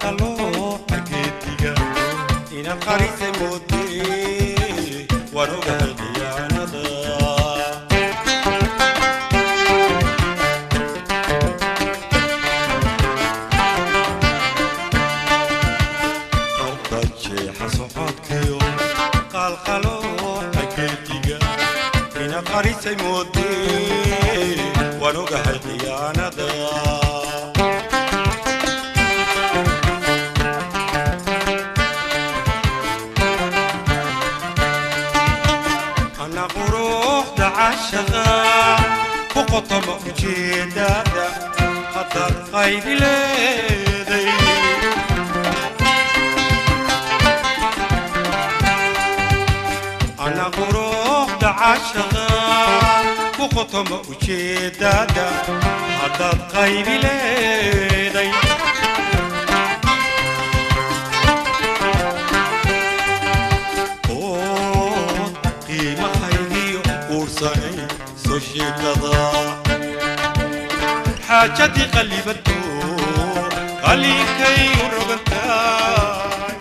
Qalqalooca geediga inaad qarisay moodee, waan ogahay khiyaanada. Qarda jeexa socodkayo qalqalooca geediga inaad qarisay moodee, waan ogahay khiyaanada. Ana quruxda cashaqa ku qotoma ujeedada haddaad qaybi leeday. Ana quruxda cashaqa ku qotoma ujeedada haddaad qaybi leeday. Ood qiimahaygiyo uursanay soo sheekada, xaajadii qallibato qaliinkay u rogantahay.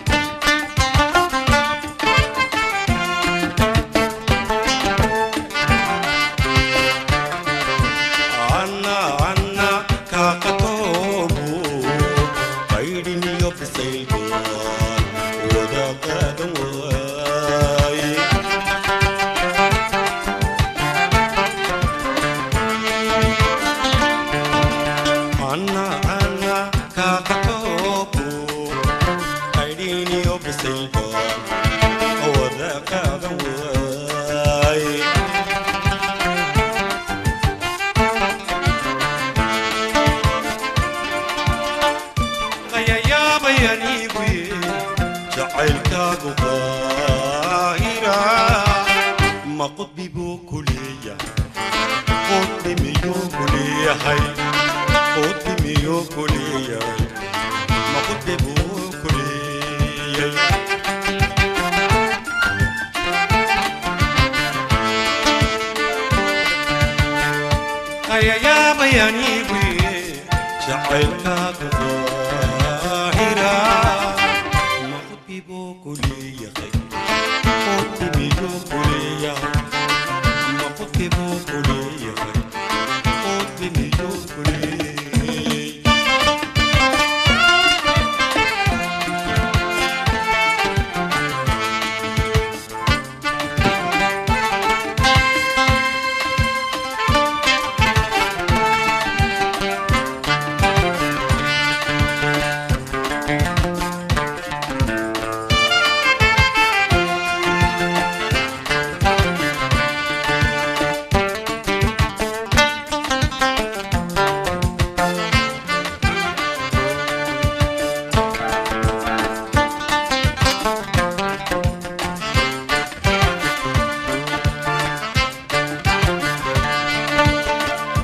Anna anna kaaqatoobo qaydhiniyo bisaylbaan wada qaadan waaye. Anna anna kaaqatoobo qaydhiniyo bisaylbaan wada qaadan waaye. Qayayaabayaniiguye jacaylkaagu qaahira, ma qudbi buu ku leeyahay? Qudbi miyuu ku leeyahay? Qudbi miyuu ku leeyahay? Ma qudbi buu ku leeyahay? Qayayaabayaniiguye jacaylkaagu qaahira, ma qudbi buu ku leeyahay? Qudbi miyuu ku leeyahay? Ma qudbi buu ku leeyahay? Qudbi miyuu ku leeyahay?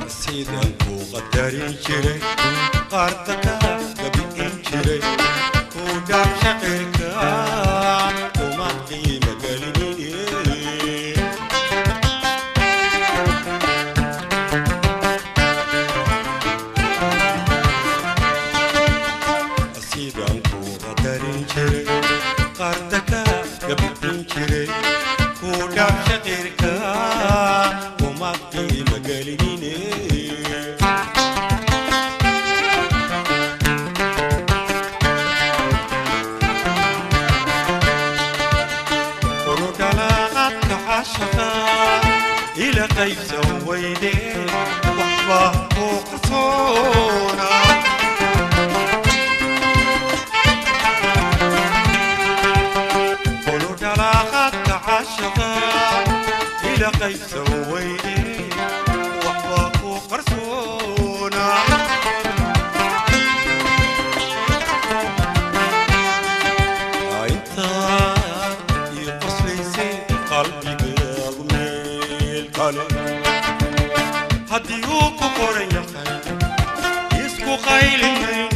Sidaan kuu qadarin jiray, qaarta ka gabi'in jiray, kuu dhaaf shaqirka kuma qiimo gelinine. Sidaan kuu qadarin jiray, qaarta ka gabi'in jiray, kuu dhaaf shaqirka kuma qiimo gelinine. Urudhalaaqadka cashaqa ila qaybsan weyde, waxba kuu qarsoona. Urudhalaaqadka cashaqa ila qaybsan weyde, waxba kuu qarsoona. Intaad ii qoslaysay qalbigaagu meel kale haddii uu ku qoran yahay, isku qaylimayne.